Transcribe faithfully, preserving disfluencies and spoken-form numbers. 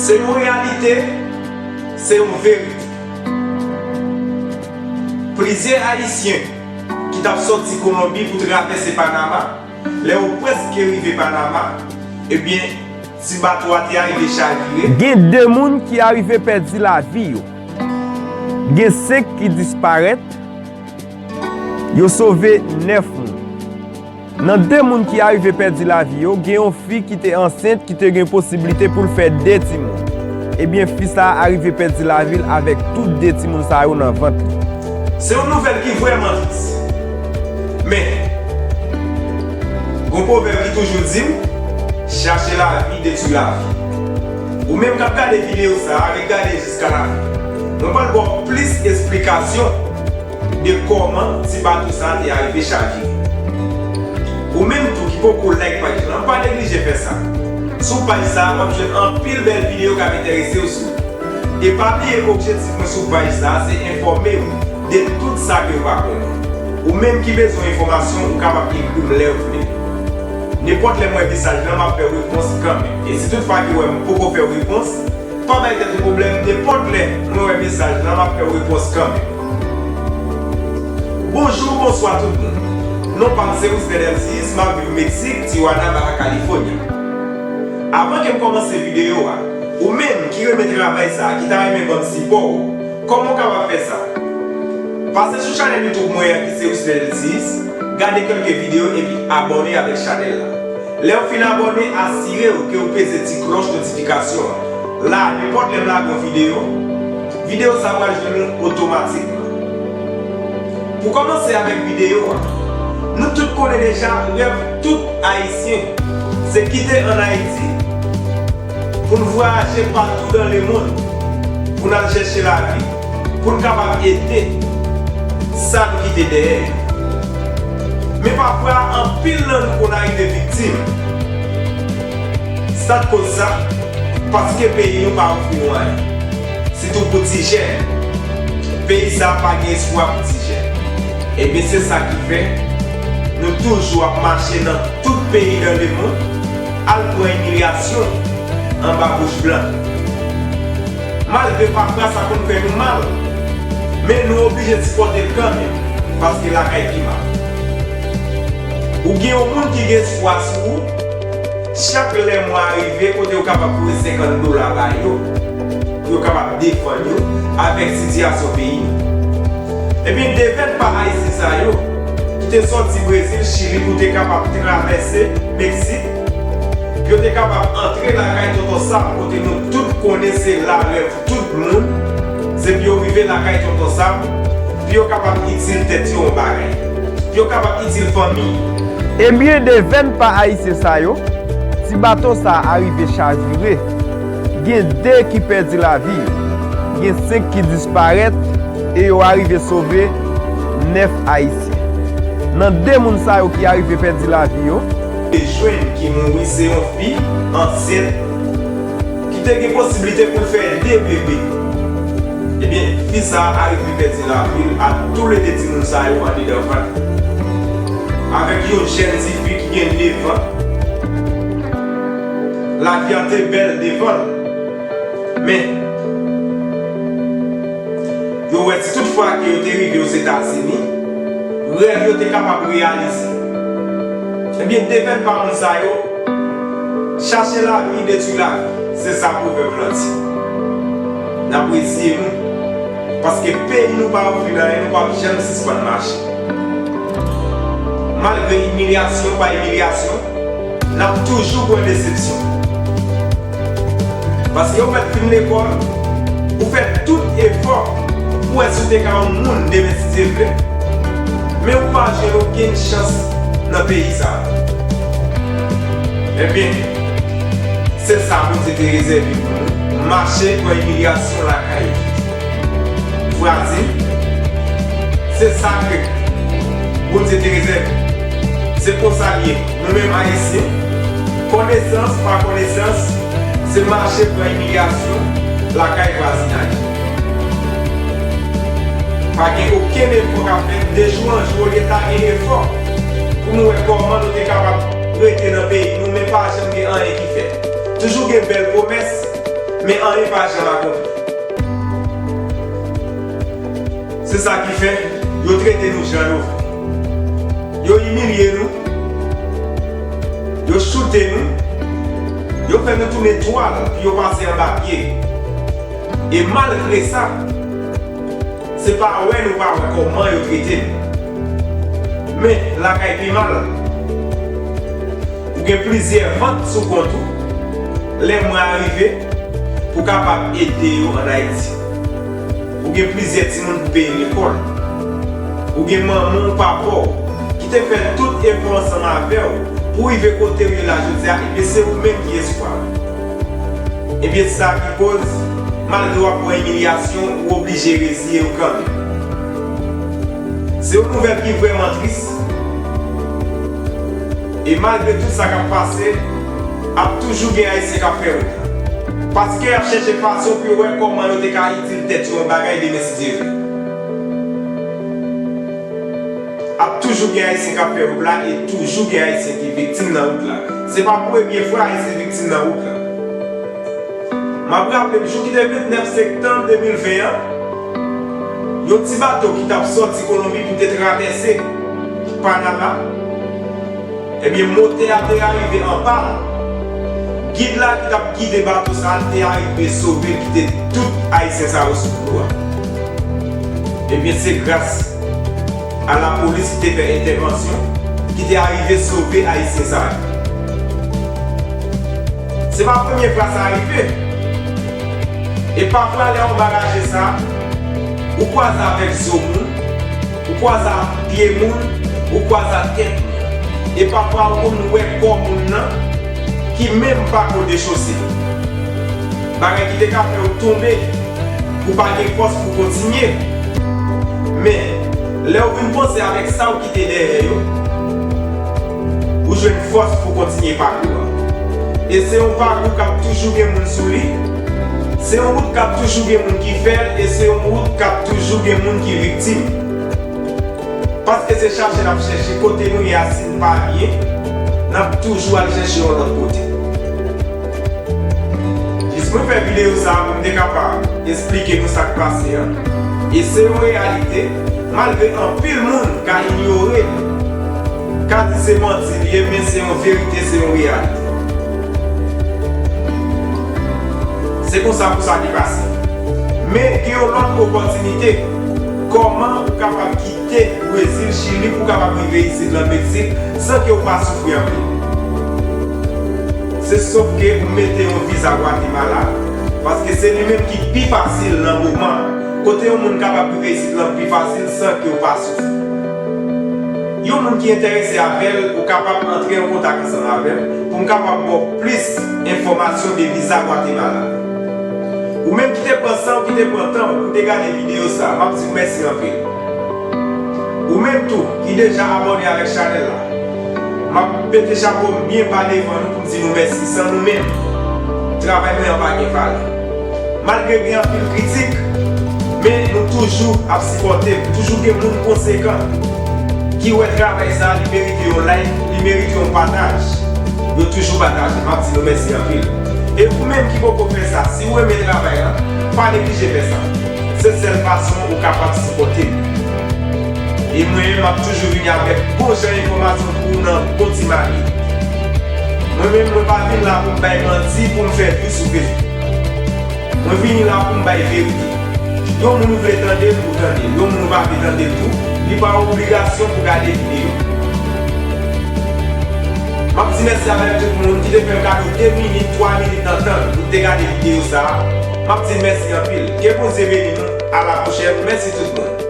Se yon reyalite, se yon verite. Plizyè Ayisyen ki t ap sòti Kolonbi pou travèse Panama, lè yo prèske rive Panama, ebyen, ti bato a te arive chavire. Gen de moun ki arive pèdi lavi yo. Gen senk ki disparèt. Yo sove nèf moun. Nan de moun ki arive pèdi lavi yo, gen yon fi ki te ansent ki te gen posiblite pou l fè de timoun. Ebyen, fi sa a arive pèdi lavi l avèk tout de timoun sa yo nan vant li. Se yon nouvèl ki vrèman tris. Men, gon pwovèb ki toujou di w, chache lavi detwi lavi. Ou menm k ap gade videyo sa a, ret gade jiska lafen. Mwen pral ba w plis esplikasyon de kòman ti bato sa a te arive chavire. Ou menm tou ki poko like paj lan, pa neglije fè sa. Sou paj sa a, w ap jwenn anpil bèl videyo k ap enterese w sou li. E pa bliye, objektif mwen sou paj sa a, se enfòme w de tout sa ke w pa konnen. Ou menm ki bezwen enfòmasyon, ou kapab ekri m lè w vle. Nenpòt lè m wè mesaj lan, m ap fè repons kanmenm. E si toutfwa ke w wè m poko fè repons, pa bay tèt ou pwoblèm, nenpòt lè mwen wè mesaj lan, m ap fè w repons kanmenm. Bonjou, bonswa tout moun. Non pa m se Wisnel Elzis, m ap viv Meksik, Tijuana, Baja California. Avan ke m kòmanse videyo a, ou menm ki renmen travay sa a, ki ta renmen ban m sipò w, kòman w kapab fè sa? Pase sou chanèl YouTube mwen an ki se Wisnel Elzis, gade kèlke videyo epi abòne avèk chanèl la. Lè w fin abòne, asire w ke w peze ti klòch notifikasyon an. La, nenpòt lè m lage yon videyo, videyo sa a pral jwenn ou otomatikman. Pou kòmanse avèk videyo a, nou tout konnen deja rèv tout Ayisyen se kite ann Ayiti pou n vwayaje patou dans le monde, pou n al chèche lavi, pou n kapab ede sa nou kite dèyè yo. Men pafwa, anpil nan nou konn arive viktim. Sa k koz sa? Paske peyi nou pa ofri nou anyen. Sitou pou ti jèn. Peyi sa a pa gen espwa pou ti jèn. Ebyen, se sa ki fè nou toujou ap mache nan tout peyi dans le monde, al pran imilyasyon anba bouch blan. Malgre pafwa sa konn fè nou mal, men nou oblije sipòte l kanmenm, paske lakay pi mal. Ou gen yon moun ki gen espwa sou ou, chak lè mwa a rive kote yo kapab voye senkant dola ba yo, pou yo kapab defann yo avèk sitiyasyon peyi nou. Ebyen, devèn pa Ayisyen sa yo, ki te sòti Brezil, Chili, pou te kapab travèse Meksik, pou yo te kapab antre lakay Tonton Sam, kote nou tout konnen se la rèv tout moun, se pou yo rive lakay Tonton Sam, pou yo kapab itil tèt yo yon bagay, pou yo kapab itil fanmi yo. Ebyen, devèn pa Ayisyen sa yo, ti bato sa a arive chavire. Gen de ki pèdi lavi yo. Gen senk ki disparèt e yo arive sove nèf Ayisyen. Nan de moun sa yo ki arive pèdi lavi yo, te jwenn ki mouri se yon fi ansent ki te gen posiblite pou l fè de bebe. Ebyen, fi sa a arive pèdi lavi l ak toulede timoun sa yo andedan vant. Avèk yon jèn tifi ki gen nèf an, lavi a te bèl devan l. Men, yo wè si toutfwa ke yo te rive Ozetazini, rèv yo te kapab reyalize. Ebyen, devèn pa moun sa yo, chache lavi, detwi lavi. Se sa pwovèb lan di. N ap reziye nou, paske peyi nou pa ofri n anyen, nou p ap janm sispann mache. Malgre imilyasyon pa imilyasyon, n ap toujou pran desepsyon. Paske ou mèt fin lekòl, ou fè tout efò pou wè si w te ka yon moun demen si Dye vle, men ou pa jwenn okenn chans nan peyi sa a. Ebyen, se sa Bondye te rezève pou nou, mache pran imilyasyon lakay li. Vwazin, se sa ke Bondye te rezève. Se konsa l ye. Nou menm Ayisyen, konesans pa konesans, se mache pran imilyasyon lakay vwazinaj. Pa gen okenn efò k ap fèt. De jou an jou, olye ta gen efò pou nou wè kòman nou te kapab rete nan peyi nou, men pa janm gen anyen ki fèt. Toujou gen bèl pwomès, Men anyen pa janm akonpli. Se sa ki fè yo trete nou jan yo vle. Yo imilye nou, yo choute nou, yo fè nou tounen twal pou yo pase anba pye. E malgre sa, se pa wè nou pa wè kòman yo trete nou. Men, lakay pi mal. Ou gen plizyè vant sou kont ou. Lè mwen a rive pou kapab ede yo ann Ayiti. Ou gen plizyè timoun pou peye lekòl. Ou gen manman w, papa w, ki te fè tout efò ansanm avè w pou rive kote w ye la jodi a, ebyen se ou menm ki espwa. Ebyen sa ki koz, malgre w ap pran imilyasyon, ou oblije reziye w kanmenm. Se yon nouvèl ki vrèman tris. E malgre tout sa k ap pase, ap toujou gen Ayisyen k ap fè wout la. Paske y ap chèche fason pou yo wè kòman yo te ka itil tèt yo yon bagay demen si Dye vle. Ap toujou gen Ayisyen k ap fè wout la e toujou gen Ayisyen ki viktim nan wout la. Se pa premye fwa Ayisyen viktim nan wout la. M ap raple m jou ki te vennèf septanm de mil ven an, yon ti bato ki t ap sòti Kolonbi pou te travèse Panama, ebyen, motè a te arive anba l. Gid la ki t ap gide bato sa a te arive sove l, kite tout Ayisyen sa yo sou dlo a. Ebyen, se gras a lapolis ki te fè entèvansyon, ki te arive sove Ayisyen sa yo. Se pa premye fwa sa rive. E pafwa, lè w raje sa, ou kwaze avèk zo moun, ou kwaze ak pye moun, ou kwaze ak tèt moun. E pafwa, ou konn wè kò moun nan ki menm pa ko dechose. Bagay ki te ka fè w tonbe, ou pa gen fòs pou kontinye. Men, lè w vin panse avèk sa w kite dèyè yo, ou jwenn fòs pou kontinye pakou a. E se yon pakou k ap toujou gen moun sou li, se yon wout k ap toujou gen moun ki fè l, e se yon wout k ap toujou gen moun ki viktim. Paske se chache n ap chèche kote nou ye a, si n pa byen, n ap toujou al chèche yon lòt kote. Jis mwen fè videyo sa a pou m te kapab esplike nou sa k pase an. E se yon reyalite, malgre anpil moun ka inyore l, ka di se manti l ye, men se yon verite, se yon reyalite. Se konsa pou sa te pase. Men gen yon lòt opòtinite. Kòman ou kapab kite Brezil, Chili pou w kapab rive isit lan Meksik san ke w pa soufri anpil? Se sof ke ou mete yon viza Gwatemala, paske se li menm ki pi fasil nan moman, kote yon moun kapab rive isit lan pi fasil san ke w pa soufri. Yon moun ki enterese avè l, ou kapab antre an kontak ansanm avè m pou m kapab ba w plis enfòmasyon de viza Gwatemala. Ou menm ki te pran san w, ki te pran tan w pou te gade videyo sa a, m ap di w mèsi anpil. Ou menm tou ki deja abòne avèk chanèl la, m ap mete chapo m byen ba devan nou pou m di nou mèsi. San nou menm, travay mwen an pa gen valè. Malgre gen anpil kritik, men nou toujou ap sipòte m. Toujou gen moun konsekan ki wè travay sa a, li merite yon like, li merite yon pataj. Yo toujou pataje. M ap di nou mèsi anpil. E ou menm ki poko fè sa, si w renmen travay la, pa neglije fè sa. Se sèl fason ou kapab sipòte m. E mwen menm, m ap toujou vini avèk bon jan enfòmasyon pou ou nan bon ti mari. Mwen menm, mwen pa vin la pou m bay manti, pou m fè vi sou Facebook. Mwen vini la pou m bay verite. Yon moun ou vle tande l, ou tande l. Yon moun ou pa vle tande l tou, li pa yon obligasyon pou gade videyo. M ap di mèsi avèk tout moun ki te fè m kado de minit, twa minit nan tan pou te gade videyo sa a. M ap di mèsi anpil. Ke Bondye beni nou. A la pwochèn. Mèsi tout moun.